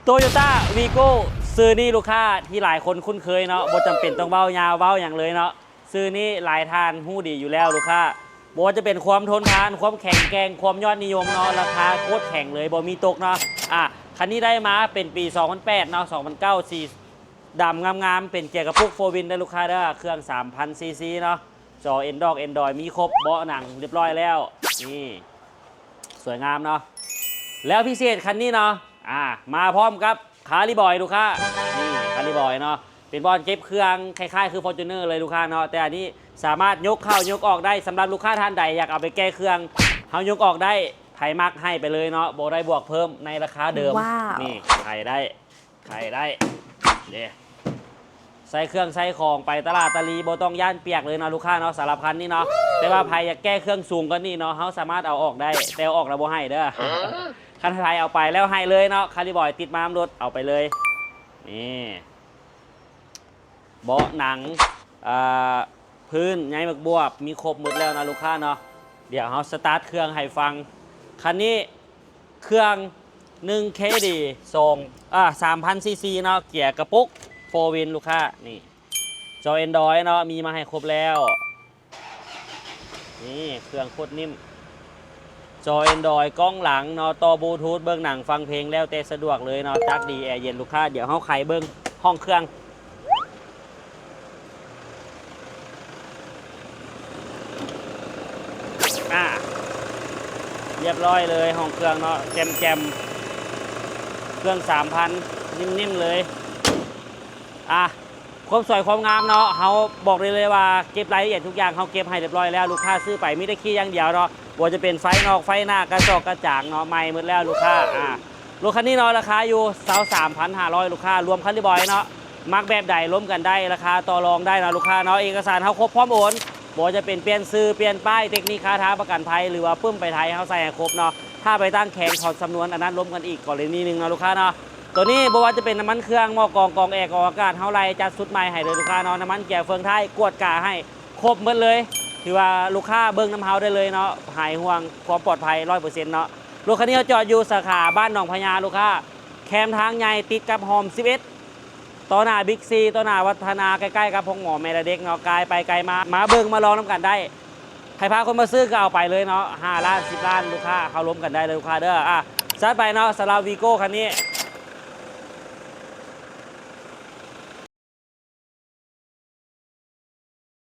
Toyota Vigo ຊື່ນີ້ລູກຄ້າທີ່ຫຼາຍຄົນຄຸ້ນເຄີຍເນາະ ບໍ່ຈຳເປັນຕ້ອງເວົ້າຍາວເວົ້າຫຍັງເລີຍເນາະ ຊື່ນີ້ຫຼາຍທ່ານຮູ້ດີຢູ່ແລ້ວລູກຄ້າ ບໍ່ວ່າຈະເປັນຄວາມທົນທານ ຄວາມແຂງແກ່ງ ຄວາມຍອດນິຍົມເນາະ ລາຄາໂຄດແຂງເລີຍ ບໍ່ມີຕົກເນາະ. ອາ ຄັນນີ້ໄດ້ມາເປັນປີສອງພັນແປດເນາະ ສອງພັນເກົ້າ ສີດຳງາມໆ ເປັນເກຍກະປຸກໂຟວີນເດີລູກຄ້າເດີ ເຄື່ອງສາມພັນຊີຊີເນາະ ຈໍ Android Android ມີຄົບ ເບາະໜັງຮຽບຮ້ອຍແລ້ວ ນີ້ ສວຍງາມເນາະ. ແລ້ວພິເສດຄັນນີ້ເນາະ ອາ ມາພ້ອມກັບຄາລີບອຍລູກຄ້າ ນີ້ຄາລີບອຍເນາະ ເປັນບ່ອນເກັບເຄື່ອງຄ້າຍໆຄື Fortuner ເລີຍລູກຄ້າເນາະ ແຕ່ອັນນີ້ສາມາດຍົກເຂົ້າຍົກອອກໄດ້ ສຳລັບລູກຄ້າທ່ານໃດຢາກເອົາໄປແກ້ເຄື່ອງ ເຮົາຍົກອອກໄດ້ ໃຜມັກໃຫ້ໄປເລີຍເນາະ ບໍ່ໄດ້ບວກເພີ່ມໃນລາຄາເດີມ. ວ້າວ ນີ້ ໄຂໄດ້ ໄຂໄດ້ເດ້ ໃສ່ເຄື່ອງໃສ່ຂອງໄປຕະຫຼາດຕະຫຼີ ບໍ່ຕ້ອງຢ້ານປຽກເລີຍເນາະລູກຄ້າເນາະ ສຳລັບຄັນນີ້ເນາະ. ແຕ່ວ່າໃຜຢາກແກ້ເຄື່ອງສູງກວ່ານີ້ເນາະ ເຮົາສາມາດເອົາອອກໄດ້ ແຕ່ເອົາອອກແລ້ວບໍ່ໃຫ້ເດີ. ຄັນໃຜເອົາໄປແລ້ວໃຫ້ເລີຍເນາະ ຄາລີບອຍຕິດມານຳລົດ ເອົາໄປເລີຍ. ນີ້ ເບາະໜັງ ອາ ພື້ນໃຍໝາກບວບ ມີຄົບໝົດແລ້ວເນາະລູກຄ້າເນາະ. ດຽວເຮົາສະຕາດເຄື່ອງໃຫ້ຟັງ. ຄັນນີ້ເຄື່ອງ ໜຶ່ງເຄດີ ສອງ ອາ ສາມພັນຊີຊີເນາະ ເກຍກະປຸກໂຟວີນລູກຄ້າ. ນີ້ ຈໍ Android ເນາະ ມີມາໃຫ້ຄົບແລ້ວ. ນີ້ເຄື່ອງໂຄດນິ້ມ ຈໍ Android ກ້ອງຫຼັງເນາະ ຕໍ່ບລູທູດ ເບິ່ງໜັງຟັງເພງ ແລ້ວແຕ່ສະດວກເລີຍເນາະ ຈັກດີແອເຢັນລູກຄ້າ. ດຽວເຮົາໄຂເບິ່ງຫ້ອງເຄື່ອງ ອາ ຮຽບຮ້ອຍເລີຍຫ້ອງເຄື່ອງເນາະ ແຈ່ມໆ ເຄື່ອງສາມພັນ ນິ້ມໆເລີຍ. ອາ ຄວາມສວຍຄວາມງາມເນາະ ເຮົາບອກໄດ້ເລີຍວ່າເກັບລາຍລະອຽດທຸກຢ່າງ ເຮົາເກັບໃຫ້ຮຽບຮ້ອຍແລ້ວ ລູກຄ້າຊື້ໄປມີແຕ່ຂີ່ຢ່າງດຽວເນາະ ບໍ່ວ່າຈະເປັນໄຟນອກໄຟໜ້າ ກະຈອກກະຈາງເນາະ ໃໝ່ໝົດແລ້ວລູກຄ້າ. ອາ ລົດຄັນນີ້ເນາະ ລາຄາຢູ່ຊາວສາມພັນຫ້າຮ້ອຍລູກຄ້າ ລວມຄາລີບອຍເນາະ ມັກແບບໃດລົມກັນໄດ້ ລາຄາຕໍ່ລອງໄດ້ເນາະລູກຄ້າເນາະ. ເອກະສານເຮົາຄົບພ້ອມໂອນ ບໍ່ວ່າຈະເປັນປ່ຽນຊື່ ປ່ຽນປ້າຍ ເຕັກນິກຄ່າທາ ປະກັນໄພ ຫຼືວ່າປຶ້ມໄປໄທ ເຮົາໃສ່ໃຫ້ຄົບເນາະ. ຖ້າໄປຕັ້ງແຂວງຖອນສຳນວນ ອັນນັ້ນລົມກັນອີກກໍລະນີໜຶ່ງເນາະລູກຄ້າເນາະ. ໂຕນີ້ບໍ່ວ່າຈະເປັນນ້ຳມັນເຄື່ອງ ໝໍ້ກອງ ກອງແອ ກອງອາກາດ ເຮົາໄລ່ຈັດຊຸດໃໝ່ໃຫ້ເລີຍລູກຄ້າເນາະ. ນ້ຳມັນເກຍເຟືອງທ້າຍ ກວດກາໃຫ້ຄົບໝົດເລີຍ ຖືວ່າລູກຄ້າເບິ່ງນຳເຮົາໄດ້ເລີຍເນາະ ຫາຍຫ່ວງຄວາມປອດໄພຮ້ອຍເປີເຊັນເນາະ. ລົດຄັນນີ້ເຮົາຈອດຢູ່ສາຂາບ້ານໜອງພະຍາລູກຄ້າ ແຄມທາງໃຫຍ່ຕິດກັບຮອມສິບເອັດ ຕໍ່ໜ້າບິກຊີ ຕໍ່ໜ້າວັດທະນາ ໃກ້ໆກັບໂຮງໝໍແມ່ແລະເດັກເນາະ. ກາຍໄປກາຍມາ ມາເບິ່ງມາລອງນຳກັນໄດ້. ໃຜພາຄົນມາຊື້ກໍເອົາໄປເລີຍເນາະ ຫ້າລ້ານ ສິບລ້ານ ລູກຄ້າ ເຮົາລົມກັນໄດ້ເລີຍລູກຄ້າເດີ. ອາ ຊັດໄປເນາະ ສຳລັບ Vigo ຄັນນີ້